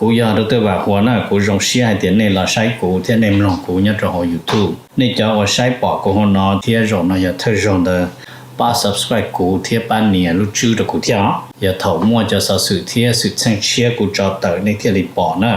Kuv yog Doctor Vam Huas na, kuv zoo siab hais tias nej los saib kuv thiab nej mloog kuv nyob rau hauv YouTube. Nej cov uas saib pom kuv hauv no thiab zaum no yog thawj zaug ntawd, pab subscribe kuv thiab pab nias lub tswb rau kuv thiab os. Yog thaum muaj cov xov xwm thiab xwm txheej tshiab kuv tso tawm nej thiaj li pom na.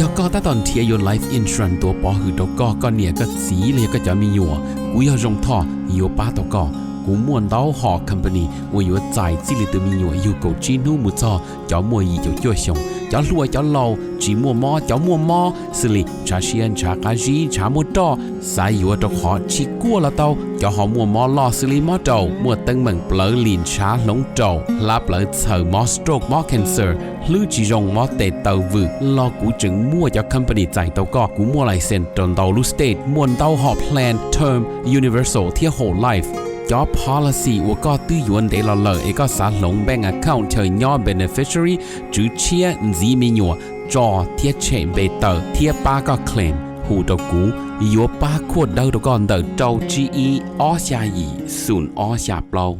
Yog koj tab tom nrhiav yuav life insurance tuav pov hwm rau koj, koj niam koj txiv los yog koj cov me nyuam, kuv yog Zoo Thoj yuav pab tau koj. Kuv muaj ntau hom company uas yuav txais txij li tus me nyuam yug kaum tsib hnub mus txog cov muaj yim caum cuaj xyoos, cov hluas cov laus, tsis muaj mob cov muaj mob, xws li ntshav siab ntshav qab zib ntshav muaj roj, xav yuav rau qhov tsis kuaj los tau, cov ho muaj mob loj xws li mob raum, muaj teeb meem plawv lim ntshav hloov raum, hlab plawv txhaws, mob stroke mob cancer, hlwb tsis zoo mob tes taw vwm los kuv tseem muaj cov company txais tau koj. Kuv muaj license rau ntau lub state, muaj ntau hom plan term, universal thiab whole life. Cov policy uas koj twb yuav ntev los lawm es koj xav hloov bank account chaw nyob beneficiary, tswv tshiab, ntxiv me nyuam, tso thiab tshem npe tawm thiab pab koj claim, hu rau kuv, yuav pab khuaj dawb rau koj ntawm rau tsib ib ob xya yim xoom ob xya plaub.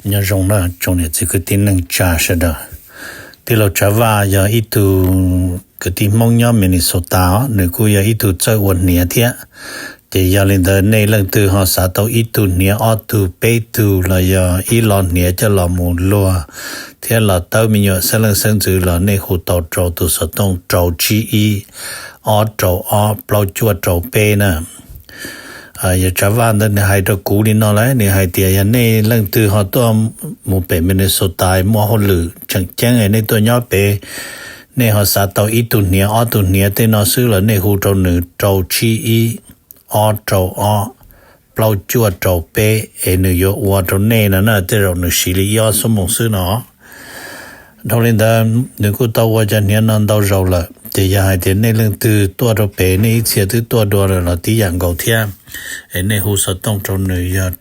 Nyob zoo na tsoom niam txiv kwv tij neej tsa sawv daws. Tij laug Tsav Vaj yog ib tug kwv tij Hmoob nyob Minnesota os, nws kuj yog ib tug txawj ua hniav thiab. Ces yog li ntawd nej leej twg ho xav tau ib tug hniav ob tug peb tug los yog ib lo hniav coj los mus luag thiab los tawb me nyuam xeeb leej xeeb ntxwv los nej hu tau rau tus xov tooj rau tsib ib ob rau ob plaub cuaj rau peb na. Yog Tsav Vaj ntawd nws hais rau kuv li no lawm, nws hais tias yog nej leej twg ho tuaj mus pem Minnesota muaj hauj lwm tseem ceeb nej tuaj nyob pem, nej ho xav tau ib tug hniav ob tug hniav tej no xwb los nej hu rau nws rau tsib ib ob rau ob plaub cuaj rau peb es nws yuav ua rau nej no na, tej zaum nws siv li ib ob xuab moos xwb no. Dhau li ntawd nws kuj tau ua cov hniav no ntau zaus lawm, ces yog hais tias nej leej twg tuaj rau pem nej ib txhia twb tuaj dua lawm los tib yam nkaus thiab, es nej hu xov tooj rau nws yog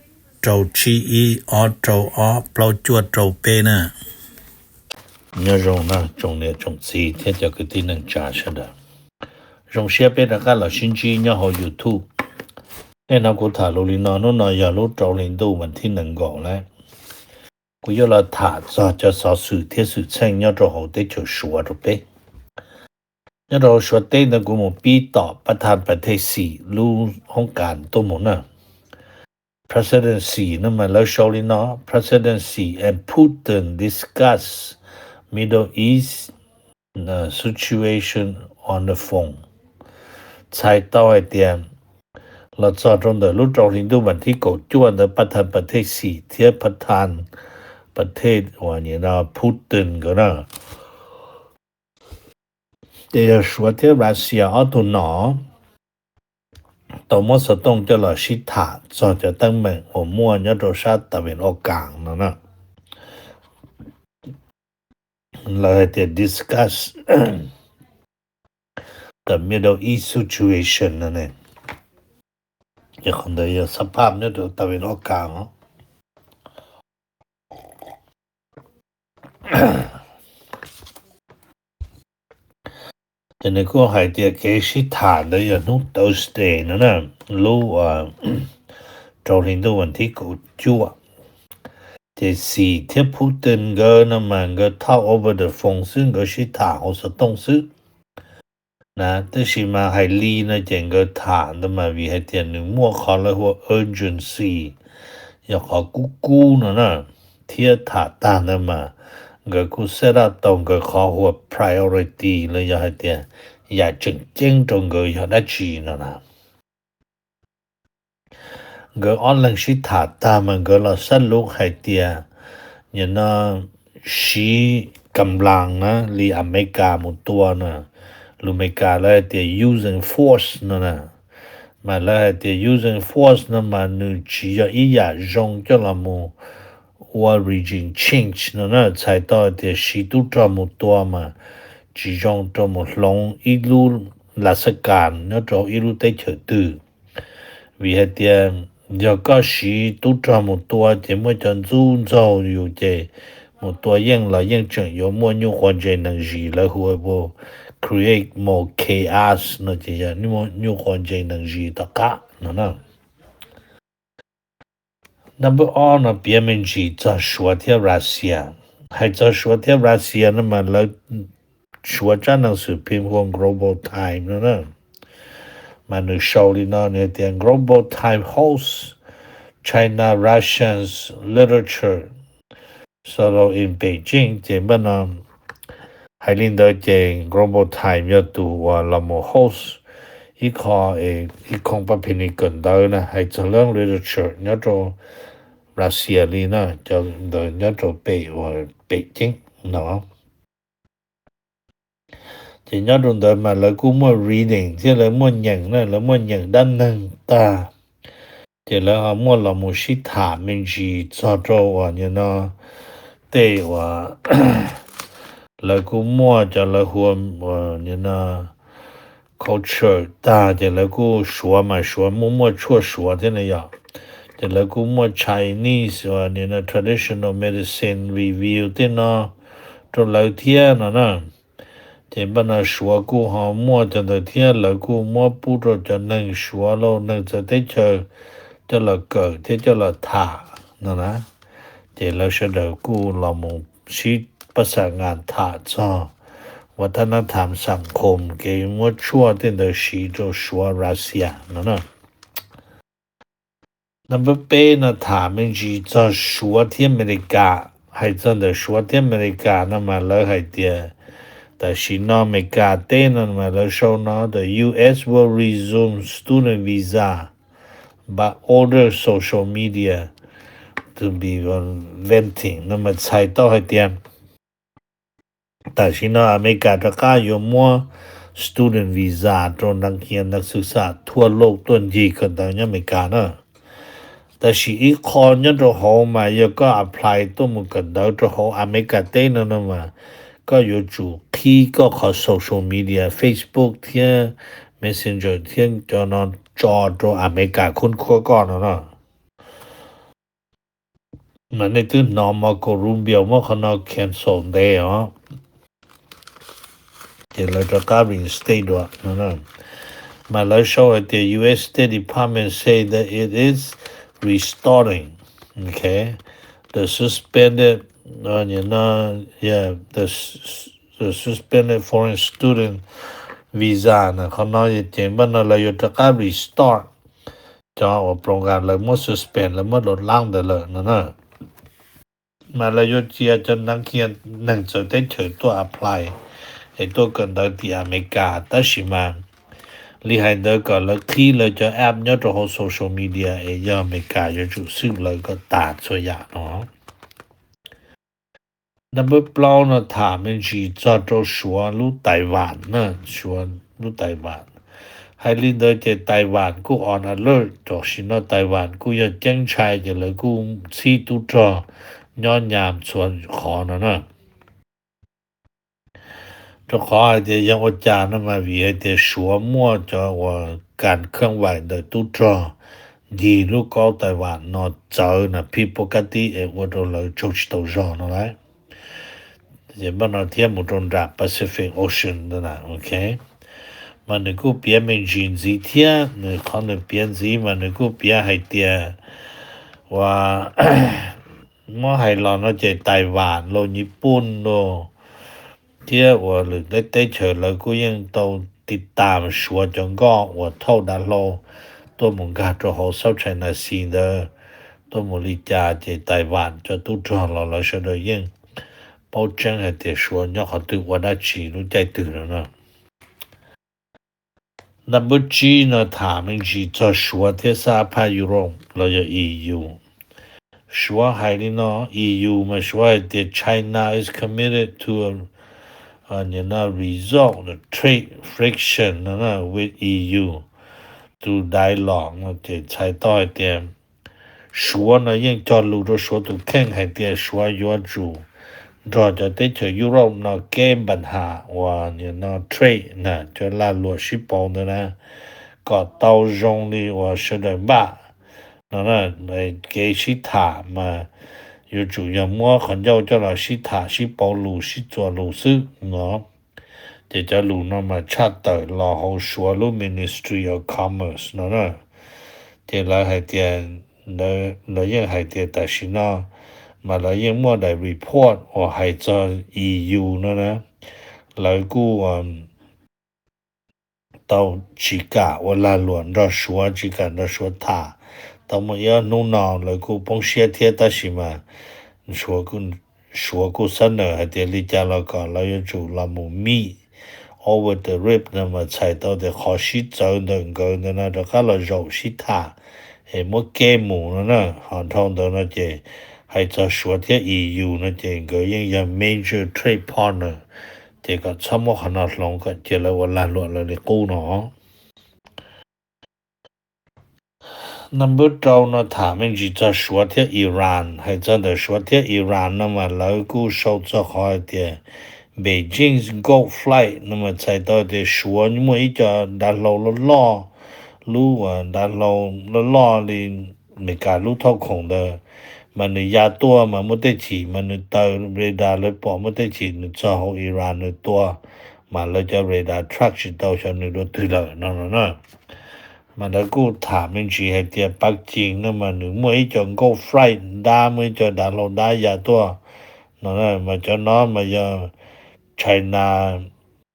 rau tsib ib ob rau ob plaub cuaj rau peb na. Nyob zoo na tsoom niam tsoom txiv thiab cov kwv tij neej tsa sawv daws. Zoo siab peb rov qab los sib ntsib nyob hauv YouTube. Tej no kuv tham lus li no, hnub no yog lub rau hli ntuj vas thib nees nkaum lawm. Kuv yuav los tham txog cov xov xwm thiab xwm txheej nyob rau hauv teb chaws Suav rau peb. Nyob rau hauv Suav teb ntawd kuv mus pib tom pab thaj Pab Thej Xim lub hoob kas tuaj mus na. President Xi no mas lawv sau li no: President Xi and Putin discuss Middle East situation on the phone. Txhais tau hais tias los txog rau ntawm lub rau hli ntuj vas thib kaum cuaj ntawd pab thaj Pab Thej Xi thiab pab thaj Pab Thej uas Putin nkawd na, ces yog Suav thiab Russia ob tug no tau muab xov tooj coj los sib tham txog cov teeb meem uas muaj nyob rau sab tas vim ob kas no na. Lawv hais tias discuss the Middle East situation no ne. Ces qhov ntawd yog xab phaj nyob rau tas vim ob kas os. Ces nws kuj hais tias kev sib tham ntawd yog hnub Thursday no na, lub rau hli ntuj vas thib kaum cuaj. Ces Xi thiab Putin nkawd no mas nkawd talk over the phone xwb, nkawd sib tham hauv xov tooj xwb na. Tab sis mas hais li no ces nkawd tham ntawd mas vim hais tias nws muaj qhov lawv hu ua urgency, yog qhov kub kub no na, thiab tham tag ntawd mas nkawd kuj set up tau nkawd qhov hu ua priority los yog hais tias yam tseem ceeb rau nkawd yog dab tsi no na. Nkawd ob leeg sib tham tag mas nkawd los xab lub hais tias nim no siv kam las na li Amelikas mus tua na, lus Amelikas lawv hais tias using force no na. Mas lawv hais tias using force no mas nws tsis yog ib yam zoo coj los mus ua regime change no na, txhais tau hais tias siv tub rog mus tua mas tsis zoo rau mus hloov ib lub las xab kas nyob rau ib lub teb chaws twg. Vim hais tias yog koj siv tub rog mus tua ces muaj cov ntxub ntxaug yus ces mus tua yeej los yeej tseem yuav muaj nyuj quav ntses nees zis, lawv hu ua create more chaos no ces yog nyuj quav ntses nees zis tom qab no na. Number ob no piav me ntsis txog Suav thiab Russia. hais txog Suav thiab Russia no mas lawv Suav tsab neeg xwm phim hu ua Global Times no na, mas nws sau li no, nws tias Global Times hosts China Russians literature solo in Beijing. Ces npaj no hais li ntawd ces Global Times yog tus uas los mus host ib qho, ib khoom pab phi ni kawm ntawv na hais txog lub literature nyob rau Russia li na, cov ntawd nyob rau pem uas pem ceeb no. Ces nyob rau ntawd mas lawv kuj muaj reading thiab lawv muaj nyeem na, lawv muaj nyeem dab neeg tag. Ces lawv ho muaj los mus sib tham me ntsis txog rau uas nim no tej uas lawv kuj muaj cov lawv hu ua nim no culture tag, ces lawv kuj Suav mas Suav muaj muaj tshuaj Suav thiab na yom. Ces lawv kuj muaj Chinese uas nim no traditional medicine review tej no rau lawv thiab no na. Ces npaj no Suav kuj ho muaj cov ntawd thiab, lawv kuj muab pub rau cov neeg Suav los neeg txawv teb chaws coj los kawm thiab coj los tham no na. Ces lawv sawv daws kuj los mus sib pab xam nas tham txog uas thab nab tham xam khoom kev muab tshuaj tej ntawd siv rau Suav Russia no na. Number peb no tham me ntsis txog Suav thiab Amelikas. Hais txog ntawm Suav thiab Amelikas no mas lawv hais tias tam sim no Amelikas teb no mas lawv sau no the U S will resume student visa but order social media to be venting no mas txhais tau hais tias tam sim no Amelikas rov qab yuav muab student visa rau neeg khiav neeg xwm xam thua lauj tuaj ncig kawm ntawv nyob Amelikas na. Tab sis ib qho nyob rau hauv mas yog koj apply tuaj mus kawm ntawv rau hauv Amelikas teb no no mas koj yuav tsum qhib koj qhov social media Facebook thiab Messenger thiab cov no tso rau Amelikas khub khuab koj no no. Mas nej twb hnov Marco Rubio muab qhov no cancel ntev os. Ces lawv rov qab reinstate dua. Mas lawv sau hais tias U S State Department say that it is restoring, okay, the suspended, uh, you know, yeah, the, s- the suspended foreign student visa na. Qhov no ces npaj no lawv yuav rov qab restart cov uas program lawv muab suspend, lawv muab dob lab ntawd lawm no na. Mas lawv yuav cia cov neeg khiav neeg txawv teb chaws tuaj apply es tuaj kawm ntawv tim Amelikas, tab sis mas li hais ntawd kom lawv qhib lawv cov app nyob rau hauv social media es yog Amelikas yuav tsum xwb lawv kom tas txhua yam no. Number plaub no tham me ntsis txog rau Suav lub Taiwan na, Suav lub Taiwan. Hais li ntawd ces Taiwan kuj on alert, tam sim no Taiwan kuj yog ceeb ntshai ces lawv kuj txhib tub rog nyob nyas txhua qhov no na. Rau qhov hais tias yog ua cas no mas vim hais tias Suav muaj cov uas kas khab vais ntawm tub rog ncig lub kaub Taiwan no txawv na, phij puab kab tib es ua rau lawv tsaug tsis tau zog no lauj. Ces npaj no thiab mus rau nram Pacific Ocean ntawd na, ok. Mas nws kuj piav me ntsis ntxiv thiab, nws qhov nws piav ntxiv mas nws kuj piav hais tias uas muab hais los no ces Taiwan los Nyij Pooj los thiab uas lwm teb teb chaws lawv kuj yeej tau tiv tas Suav cov nkoj uas thauj dav hlau tuaj mus nkag rau hauv South China Sea ntawd tuaj mus li cas ces Taiwan cov tub rog los lawv sawv daws yeej paub tseeb hais tias Suav nyob qhov twg ua dab tsi lub caij twg no na. Number tsib no tham me ntsis txog Suav thiab sab phaj Europe los yog E U. Suav hais li no, E U mas Suav hais tias China is committed to, you know, resolve the trade friction no na with E U through dialogue no ces txhais tau hais tias Suav no yeej cog lus rau Suav tus kheej hais tias Suav yuav tsum nrog cov teb chaws Europe no kev npam has uas nim no trade na, cov lag luam sib pauv ntawd na, kom tau zoo li uas sawv daws npaj no na. Kev sib tham mas yuav tsum yog muab qhov ncauj coj los sib tham sib pauv lus sib txuas lus xwb no. Ces cov lus no mas tshaj tawm los hauv Suav lub Ministry of Commerce no na. Ces lawv hais tias, lawv yeej hais tias tam sim no mas lawv yeej muaj daim report uas hais txog E U no na, lawv kuj tau tsis kam ua lag luam nrog Suav, tsis kam nrog Suav tham. Tau muaj ib ob hnub no lawv kuj poob siab thiab, tab sis mas Suav kuj xab nawm hais tias li cas los kom lawv yuav tsum los mus meet over the rib no mas txhais tau tias qhov sib txawv ntawm nkawd ntawd no rov qab los zaum sib tham es muab kev mus no na. Ho dhau ntawd no ces hais txog Suav thiab E U no ces nkawd yeej yog major trade partner, ces kom txhob muab qhov no hloov kom cia lawv ua lag luam lawv li qub no. Number rau no tham me ntsis txog Suav thiab Iran. Hais txog ntawm Suav thiab Iran no mas lawv kuj sau txog qhov hais tias Beijing gold flight no mas txhais tau tias Suav muaj ib co dav hlau loj loj, lub dav hlau loj loj li Meskas lub thauj khoom ntawd, mas nws ya tuaj mas muaj tej chim mas nws taws radar lawv pom muaj tej chim nws txog hauv Iran nws tua, mas lawv cov radar track tsis tau xyov nws dua twg lawm no no na. Mas lawv kuj tham me ntsis hais tias Pakistan no mas nws muaj ib co gold flight dab, muaj ib co dav hlau dab ya tuaj no, mas cov no mas yog China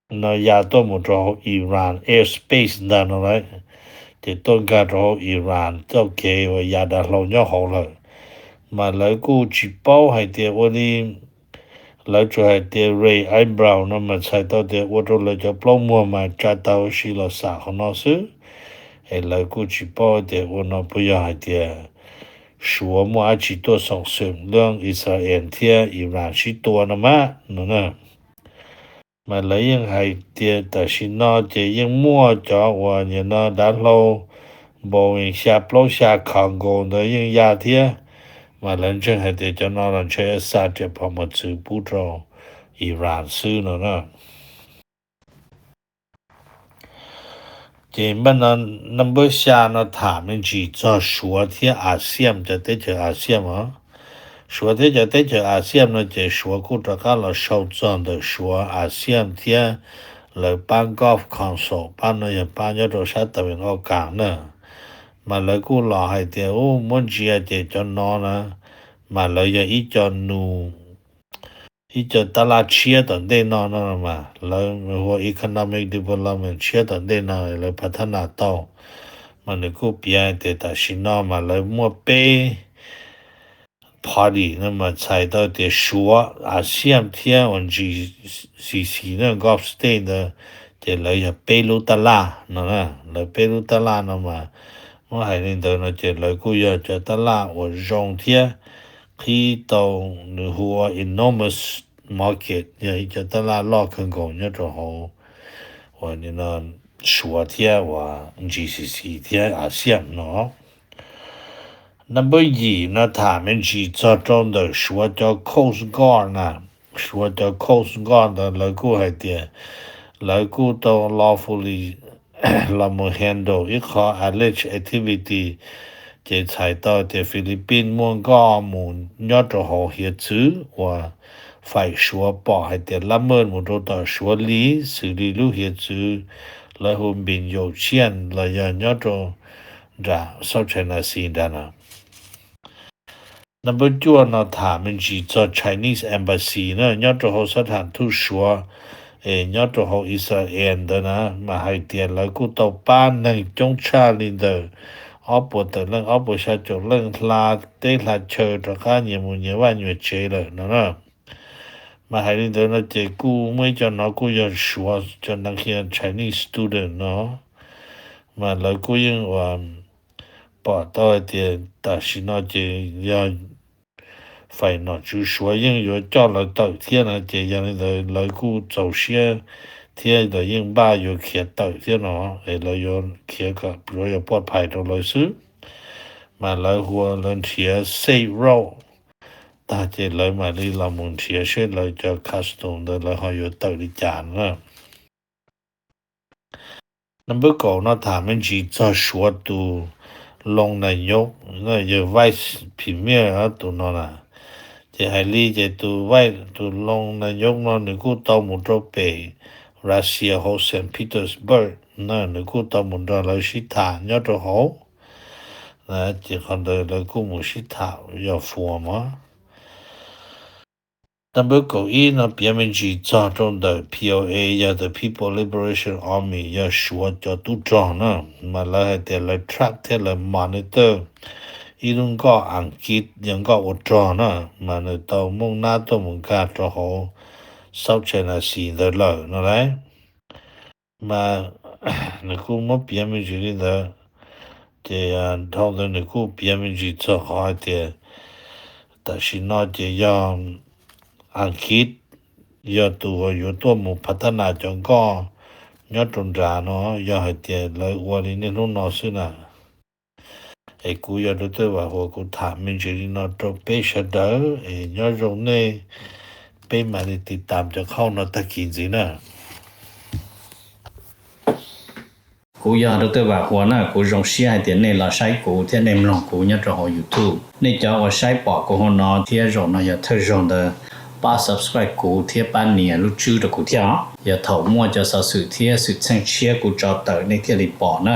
no ya tuaj mus rau hauv Iran airspace ntag no lawm, ces tuaj nkag rau hauv Iran txoj kev uas ya dav hlau nyob hauv lawm. Mas lawv kuj tsis paub hais tias ua li, lawv tsuas hais tias raise eyebrow no mas txhais tau tias ua rau lawv cov plaub muag mas tsa taw ua si los xam qhov no xwb. Es lawv kuj tsis paub tias ua no puas yog hais tias Suav muaj dab tsi tuaj xoom xwm lub Israel thiab Iran sib tua no mas no na. Mas lawv yeej hais tias tam sim no ces yeej muaj cov uas nim no dav hlau Boeing xya plaub xya cargo ntawd yeej ya thiab, mas lawv ntseeg hais tias cov no los ntshe xa riam phom mos txwv pub rau Iran xwb no na. Ces npaj no, number xya no tham me ntsis txog Suav thiab ASEAN, cov teb chaws ASEAN os. Suav thiab cov teb chaws ASEAN no ces Suav kuj rov qab los sau txog ntawm Suav, ASEAN thiab lawv pab Gulf Council, pab no yog pab nyob rau sab tawm Aus Kas na. Mas lawv kuj los hais tias u muab ntsia ces cov no na, mas lawv yog ib co nus, ib co tab laj tshiab tom ntej no no mas lawv hu ua economic development tshiab tom ntej no lawv phav thab nas tau. Mas nws kuj piav hais tias tam sim no mas lawv muaj peb party no mas txhais tau tias Suav, ASEAN thiab uas G C C na, Gulf State ntawd, ces lawv yog peb lub tab laj no na. Lawv peb lub tab laj no mas muab hais li ntawd no ces lawv kuj yog cov tab laj uas zoo thiab qhib tau, nws hu ua enormous market, yog ib co tab laj loj kawg nkaus nyob rau hauv uas Suav thiab uas G C C thiab ASEAN no. Number yim no tham me ntsis txog rau ntawm Suav cov Coast Guard na. Suav cov Coast Guard ntawd lawv kuj hais tias lawv kuj tau lawfully los mus handle ib qho alleged activity, ces txhais tau tias Philippines muaj nkoj mus nyob rau hauv hiav txwv uas faim Suav pom hais tias lab mej mus rau tom Suav li, xws li lub hiav txwv lawv hu Npis Yaum Tsiaj los yog nyob rau nram South China Sea nrad no. Number cuaj no tham me ntsis txog Chinese Embassy na, nyob rau hauv xab tham thuj Suav, es nyob rau hauv Israel ntawd na, mas hais tias lawv kuj tau pab neeg coob tshaj li ntawm ob puas tawm leej, ob puas xya caum leej hla teb hla chaw rov qab nyias mus nyias vaj nyias tsev lawm no na. Mas hais li ntawd no ces kuj muaj ib co no kuj yog Suav cov neeg Chinese student no, mas lawv kuj yeej uas pom tau hais tias tam sim no ces yog faim nom tswv Suav yeej yuav coj lawv tawm thiab no, ces yog li ntawd lawv kuj txaus siab thiab lawv yeej npaj yuav khiav tawm thiab no, es lawv yuav khiav kom yuav poj phais rau lawv xwb. Mas lawv hu ua lawv nrhiav safe route tag ces lawv mam li los mus nrhiav seb lawv cov custom ntawd lawv ho yuav tawm li cas na. Number kaum no tham me ntsis txog Suav tus Loos Nas Nyuj, yog Vice Premier tus no na. Ces hais li ces tus Vice, tus Loos Nas Nyuj no nws kuj tau mus rau pem Russia hauv Saint Petersburg na, nws kuj tau mus nrog lawv sib tham nyob rau hauv. Ces qhov ntawd lawv kuj mus sib tham yog forum os. Nab npawb kaum ib no piav me ntsis txog rau ntawm P L A, yog the People Liberation Army, yog Suav cov tub rog na, mas lawv hais tias lawv track thiab lawv monitor ib lub nkoj Askiv, yog nkoj ua rog na, mas nws tau mooj nab tuaj mus nkag rau hauv South China Sea ntawd lawm no lauj. Mas nws kuj muab piav me ntsis li ntawd, ces dhau ntawd nws kuj piav me ntsis txog qhov hais tias tam sim no ces yog Askiv yog tus uas yuav tuaj mus phav tab nas cov nkoj nyob rau nrad no, yog hais tias lawv ua li niaj hnub no xwb na. Es kuv yog Dr. Vam Huas, kuv tham me ntsis li no rau peb sawv daws es nyob zoo nej, peb mam li tiv tam cov qhauj no tag kis ntxiv na. Kuv yog Dr. Vam Huas na, kuv zoo siab hais tias nej los saib kuv thiab nej mloog kuv nyob rau hauv YouTube. Nej cov uas saib pom kuv hauv no thiab zaum no yog thawj zaug ntawd, pab subscribe kuv thiab pab nias lub tswb rau kuv thiab os. Yog thaum muaj cov xov xwm thiab xwm txheej tshiab kuv tso tawm nej thiaj li pom na.